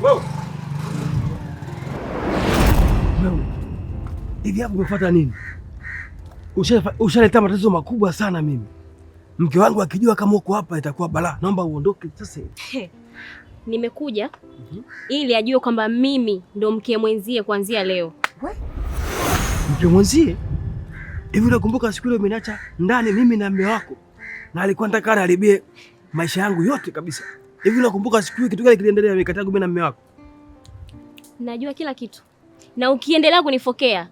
Wewe. Wewe. Hivi hapo umefuata nini? Ushaleta matatizo makubwa sana mimi. Mke wangu akijua kama uko hapa itakuwa balaa. Naomba uondoke sasa hivi. Nimekuja ili ajue kwamba mimi ndo mke mwenzie kuanzia leo. Mke mwenzie? Hivi unakumbuka siku ile umeniacha ndani mimi na mume wako? Na alikuwa anataka aniharibie maisha yangu yote kabisa. Hivi unakumbuka siku hiyo kitu gani kiliendelea kati yangu mimi na mume wako? Najua kila kitu, na ukiendelea kunifokea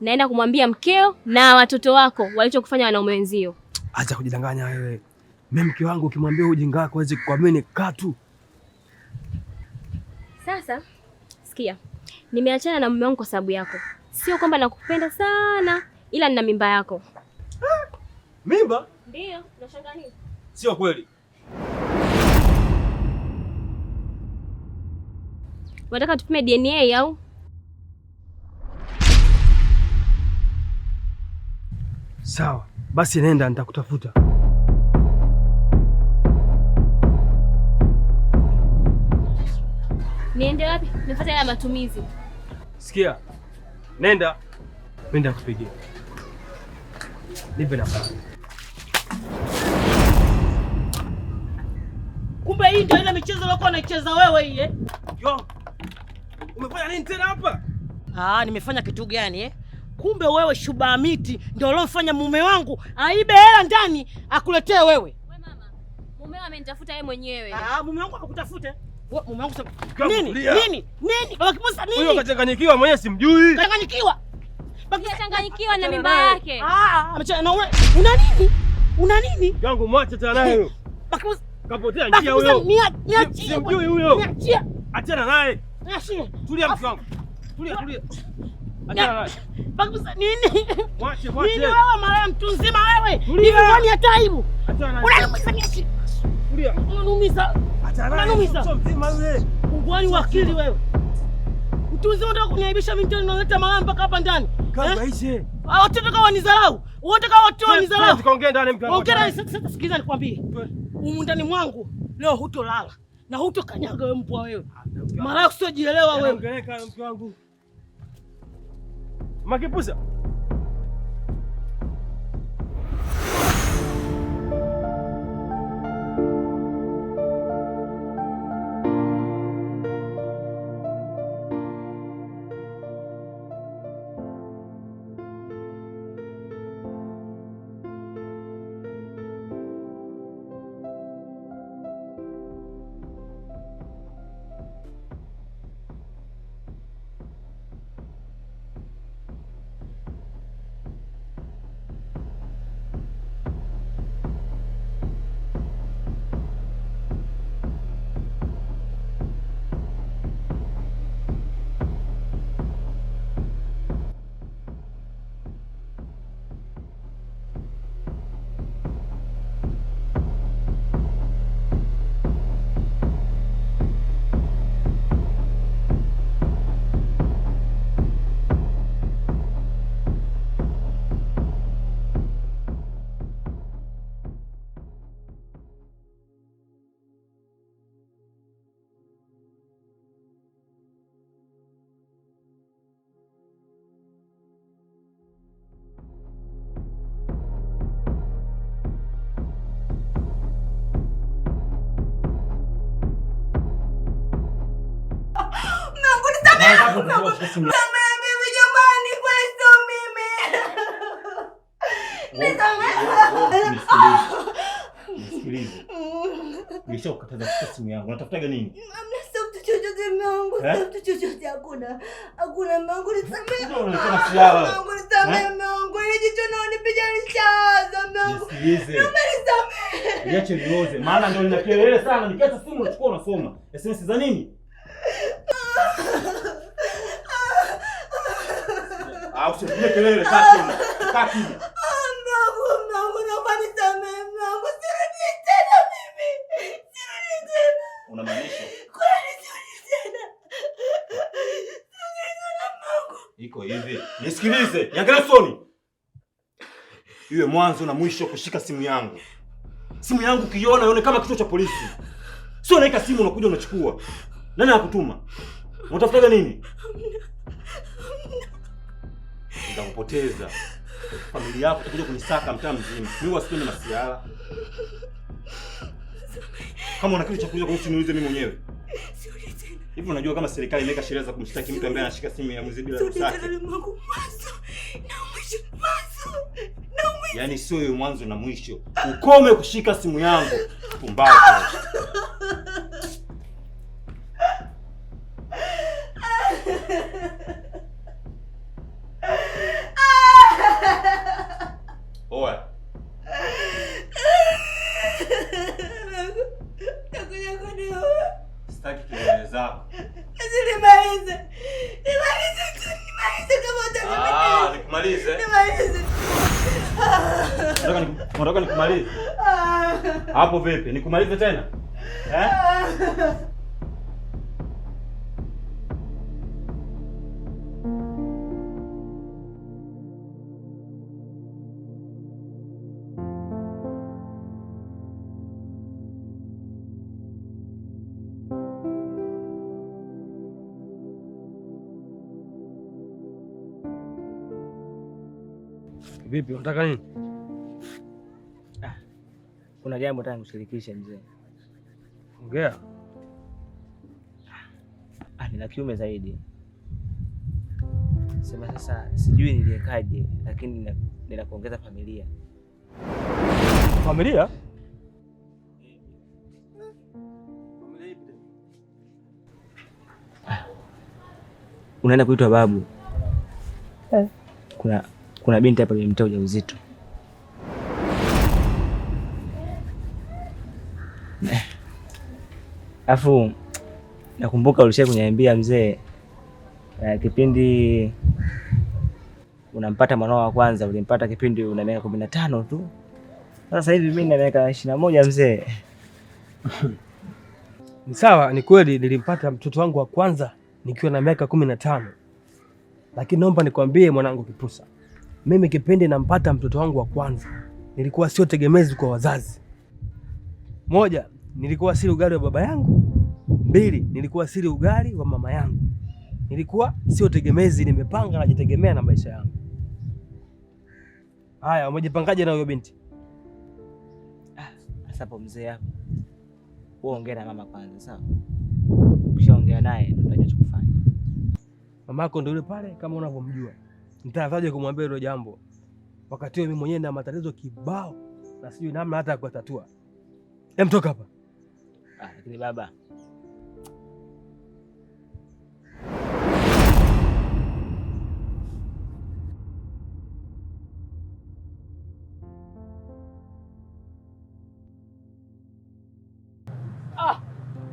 naenda kumwambia mkeo na watoto wako walichokufanya wanaume wenzio. Acha kujidanganya wewe. Mimi mke wangu ukimwambia ujinga wako hawezi kuamini katu. Sasa sikia, nimeachana na mume wangu kwa sababu yako. Sio kwamba nakupenda sana, ila nina mimba yako. Mimba? Ndio, unashangaa nini? Sio kweli. Unataka tupime DNA au? Sawa, basi nenda nitakutafuta. Niende wapi? Nifuate hela matumizi. Sikia. Nenda. Mimi nitakupigia. Nipe namba. Kumbe hii ndio ile michezo uliokuwa unaicheza wewe hii eh? Yo. Umefanya nini tena hapa? Ah, nimefanya kitu gani eh? Kumbe wewe shuba miti ndio uliomfanya mume wangu aibe hela ndani akuletee wewe. We mama, mumeo amenitafuta yeye mwenyewe. Ah, mume wangu akakutafute. Wewe mume wangu Mke nini? tulia. Nini? Nini? Baba Kibusa nini? Huyo kachanganyikiwa mwenyewe simjui. Kachanganyikiwa. Kachanganyikiwa na mimba yake. Ah, na una nini? Una nini? Yangu mwache tena naye huyo. Baba Kibusa Kapotea Baba njia Kibusa, huyo. niachie. Simjui huyo. Niachie. Achana naye. Niachie. Tulia mke wangu. Tulia, tulia. Achana naye. Baba Kibusa nini? Mwache, mwache. Nini wewe malaya mtu nzima wewe? Tulia. Hivi kwani hata aibu? Achana naye. Unaniumiza niachie. Tulia. Unaniumiza. Achana naye. Unaniumiza. Sio mzima yule. Ungwani wa akili wewe. Mtu mzima unataka kuniaibisha mimi tena unaleta malaya mpaka hapa ndani. Kama Eh? ishe. Ah, watoto kama wanizarau. Wote kama watoto wanizarau. Tukaongea ndani mke wangu. Ongea ndani sasa, sikiliza nikwambie. Humu ndani mwangu leo hutolala na hutokanyaga wewe mbwa wewe. Malaya usiojielewa wewe. Ongeleka mke wangu. Makipusa. Nisamehe mimi jamani, kweli sio mimi. Nisamehe. Nisikilize. Nilishakukataza kushika simu yangu. Unatafutaga nini? Hamna, sio mtu chochote mume wangu, Eh? sio mtu chochote hakuna. Hakuna mume wangu, nisamehe. Mbona unaonekana silaha? Mume wangu nisamehe, Eh? mume wangu. Ile jicho naonipiga nishawaza mume wangu. Nisikilize. Naomba nisamehe. Niache nioze, maana ndio nina kelele sana. Nikiacha simu unachukua unasoma. SMS za nini? Ah, usipige kelele, kaa kimya. Kaa kimya. Mume wangu, mume wangu, naomba nisamehe mume wangu. Sirudi tena mimi. Sirudi tena. Unamaanisha? Kweli sirudi tena. Sirudi tena mume wangu. Iko hivi. Nisikilize. Niangalie usoni. Iwe mwanzo na mwisho kushika simu yangu. Simu yangu ukiiona ione kama kituo cha polisi. Sio unaweka simu unakuja unachukua. Nani anakutuma? Unatafutaga nini? Nitakupoteza. Familia yako itakuja kunisaka mtaa mzima. Mimi wasipendi masiara. Kama una kitu cha kuuliza kuhusu niulize mimi mwenyewe. Sirudi tena. Hivi unajua kama serikali imeweka sheria za kumshtaki mtu ambaye anashika simu ya mwizi bila Sirudi ruhusa tena yake? mume wangu, mwanzo na mwisho, mwanzo na mwisho. Yaani sio hiyo mwanzo na mwisho. Ukome kushika simu yangu. Pumbavu. Oa. Utakuja kuniua. Sitaki kelele zako. Nimalize. Nimalize tu, nimalize kama utanimaliza. Ah, nikumalize. Nimalize. Unataka nikumalize? Hapo vipi? Nikumalize tena? Eh? Vipi, unataka nini? Kuna jambo nataka nikushirikishe mzee. Ongea. Ah, nina kiume zaidi. Sema sasa sijui niliekaje, lakini nina kuongeza familia. Familia? Unaenda kuitwa babu. Kuna binti hapa nimemtoa ujauzito. Alafu nakumbuka ulishia kuniambia mzee, kipindi unampata mwanao wa kwanza ulimpata kipindi una miaka 15 tu. Sasa hivi mimi nina miaka 21 mzee. Ni sawa, ni kweli nilimpata mtoto wangu wa kwanza nikiwa na miaka 15. Lakini naomba nikwambie mwanangu Kipusa, mimi kipindi nampata mtoto wangu wa kwanza nilikuwa sio tegemezi kwa wazazi. Moja, nilikuwa sili ugali wa baba yangu. Mbili, nilikuwa sili ugali wa mama yangu. Nilikuwa sio tegemezi, nimepanga najitegemea na maisha yangu. Haya, umejipangaje na huyo binti? Sasa hapo mzee, hapo wewe ongea na mama kwanza, sawa? Ukishaongea naye ndio tutajua cha kufanya. Mamako ndio yule pale kama unavyomjua. Nitaanzaje kumwambia hilo jambo wakati mimi mwenyewe na matatizo kibao na sijui namna hata ya kuyatatua? Hem, toka hapa. Ah, lakini baba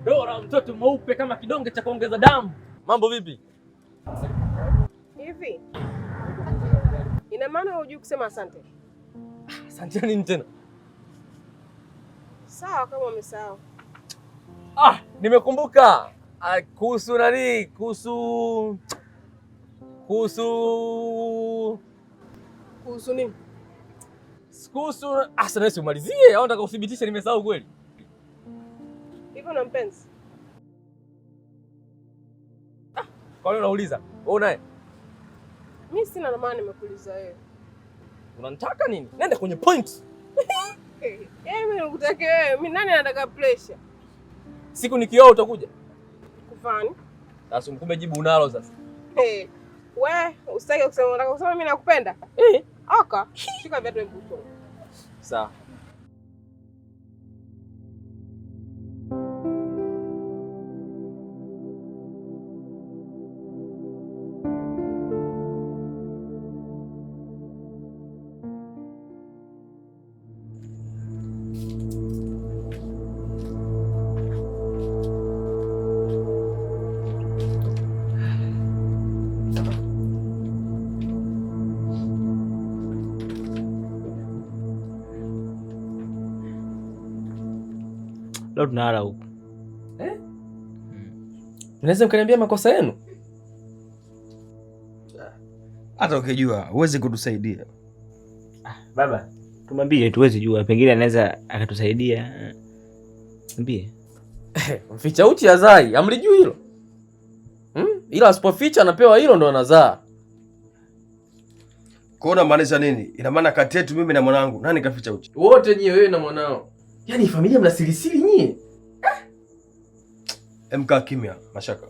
Dora, mtoto mweupe kama kidonge cha kuongeza damu. Mambo vipi? Hivi ina maana hujui kusema asante? Asante nini tena? Sawa, kama umesahau. Ah, nimekumbuka. Ah, kuhusu nani? Kuhusu kuhusu Kuhusu nini? kuhusu ah, sasa umalizie au nataka uthibitishe nimesahau kweli? Hivyo na mpenzi? Kwa nini unauliza? Wewe unaye? Mimi sina, na maana nimekuuliza wewe. Unanitaka nini? Nenda kwenye point. Yaani mimi nikutake wewe, mimi nani anataka pressure? Siku nikioa utakuja? Kufani? Sasa kumbe jibu unalo sasa. Hey, we usitaki kusema, unataka kusema mimi nakupenda? Eh. Oka, shika viatu hebu usome. Sawa. Leo tunalala huku. Eh? Mnaweza mkaniambia makosa yenu? Hata ukijua huwezi kutusaidia. Baba, tumwambie tuwezi jua, pengine anaweza akatusaidia. Mwambie. Mficha uchi hazai, amlijui hilo? Ila asipoficha anapewa hilo ndo anazaa. Kwa unamaanisha nini? Ina maana kati yetu mimi na mwanangu nani kaficha uchi? Wote nyie, wewe na mwanao. Yaani familia mna sirisiri nyie. Emkaa kimya, Mashaka.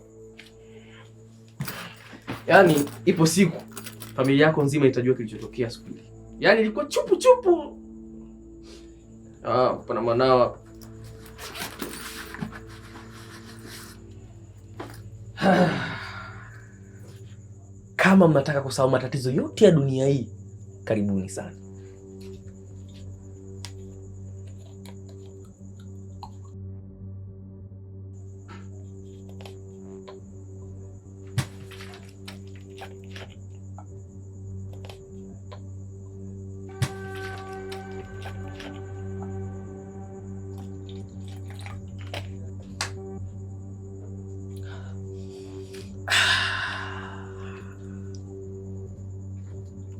Yaani ipo siku familia yako nzima itajua kilichotokea siku ile. Yaani ilikuwa chupu chupu. Ah, pana mwanao hapa. Kama mnataka kusahau matatizo yote ya dunia hii, karibuni sana.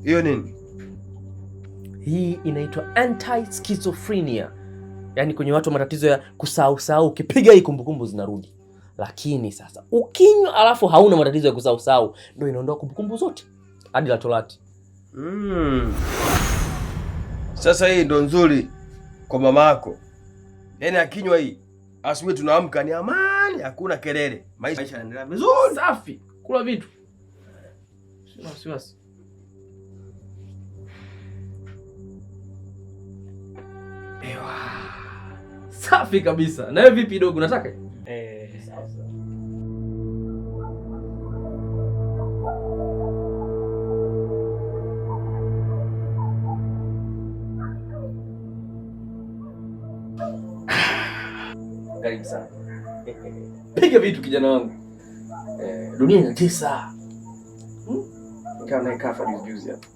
Hiyo nini? Hii inaitwa anti-schizophrenia. Yaani kwenye watu wa matatizo ya kusahau sahau, ukipiga hii kumbukumbu zinarudi. Lakini sasa ukinywa alafu hauna matatizo ya kusahau sahau, ndio inaondoa kumbukumbu zote hadi la torati. Sasa hii ndo nzuri kwa mama yako. Yaani akinywa hii asubuhi tunaamka ni amani, hakuna kelele. Maisha yanaendelea vizuri. Safi. Kula vitu. Sina wasiwasi. Ewa. Safi kabisa. Na wewe vipi dogo, unataka? Eh, Sawa sawa. Karibu sana. Piga vitu kijana wangu. Dunia inatesa. Nikawa naye kafa juzi juzi hapa.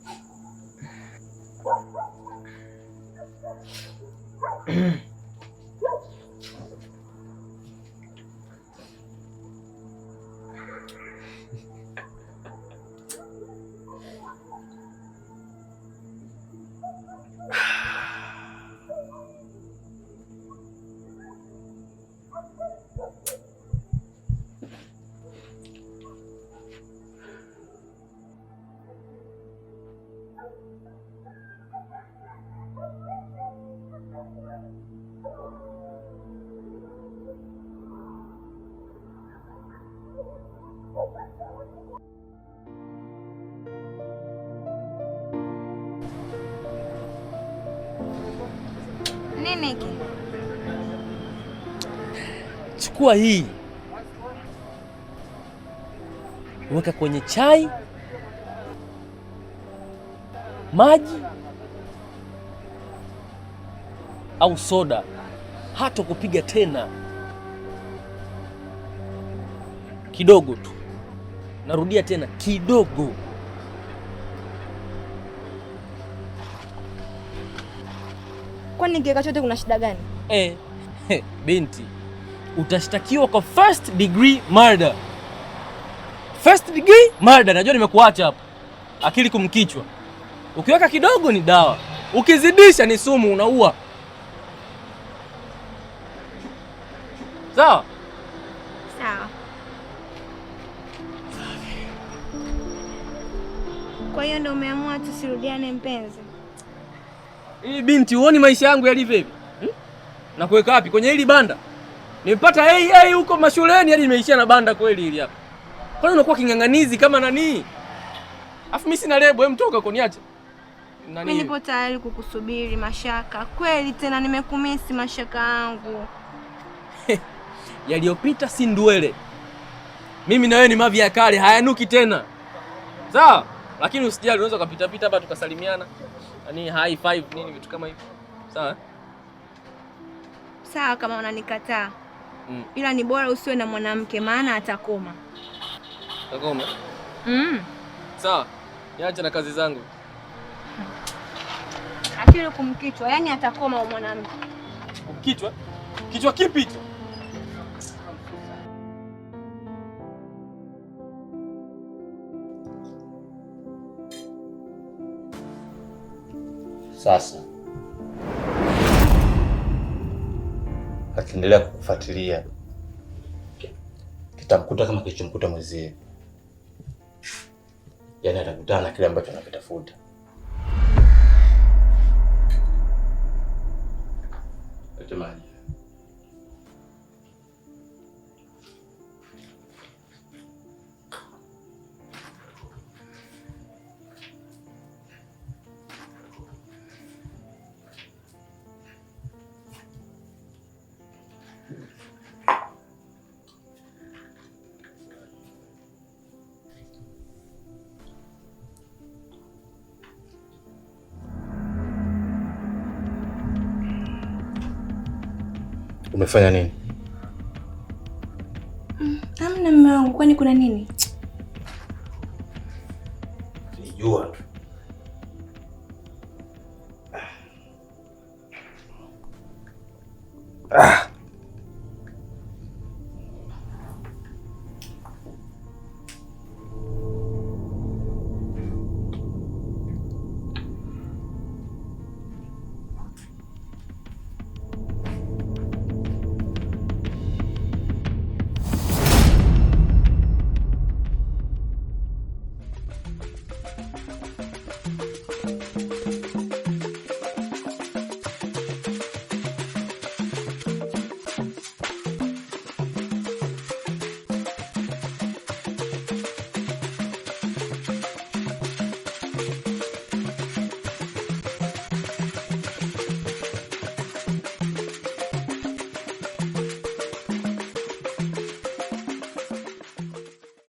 Nini hiki? Chukua hii, weka kwenye chai, maji au soda, hata kupiga tena kidogo tu. Narudia tena, kidogo. Kwani nikiweka chote kuna shida gani? Binti, utashtakiwa kwa first degree murder. First degree murder. Najua nimekuacha hapo, akili kumkichwa. Ukiweka kidogo ni dawa, ukizidisha ni sumu, unaua. Sawa? Sawa. Kwa hiyo ndio umeamua tusirudiane mpenzi? Hii binti, huoni maisha yangu yalivyo hivi? Na kuweka wapi? Kwenye hili banda. Nimepata AA huko mashuleni hadi nimeishia na banda kweli hili hapa. Kwani unakuwa king'ang'anizi kama nani? Afu mimi sina lebo, hem toka huko niache. Nani? Mimi nipo tayari kukusubiri Mashaka. Kweli tena nimekumisi Mashaka yangu. Yaliyopita si ndwele. Mimi na wewe ni mavi ya kale, hayanuki tena. Sawa? Lakini usijali, unaweza kupita pita hapa tukasalimiana. Yaani high five nini vitu kama hivyo. Sawa? Sawa kama unanikataa. Ila ni bora usiwe na mwanamke maana atakoma. Atakoma? Sawa. Niache na kazi zangu. Akili kumkichwa, yani atakoma huyo mwanamke. Kumkichwa? Kichwa kipi hicho? Sasa akiendelea kukufuatilia Kitamkuta kama kilichomkuta mwenzie, yaani atakutana na kile ambacho anakitafuta. Lete maji. Umefanya nini? Hamna mume wangu, kwani kuna nini? Nilijua tu.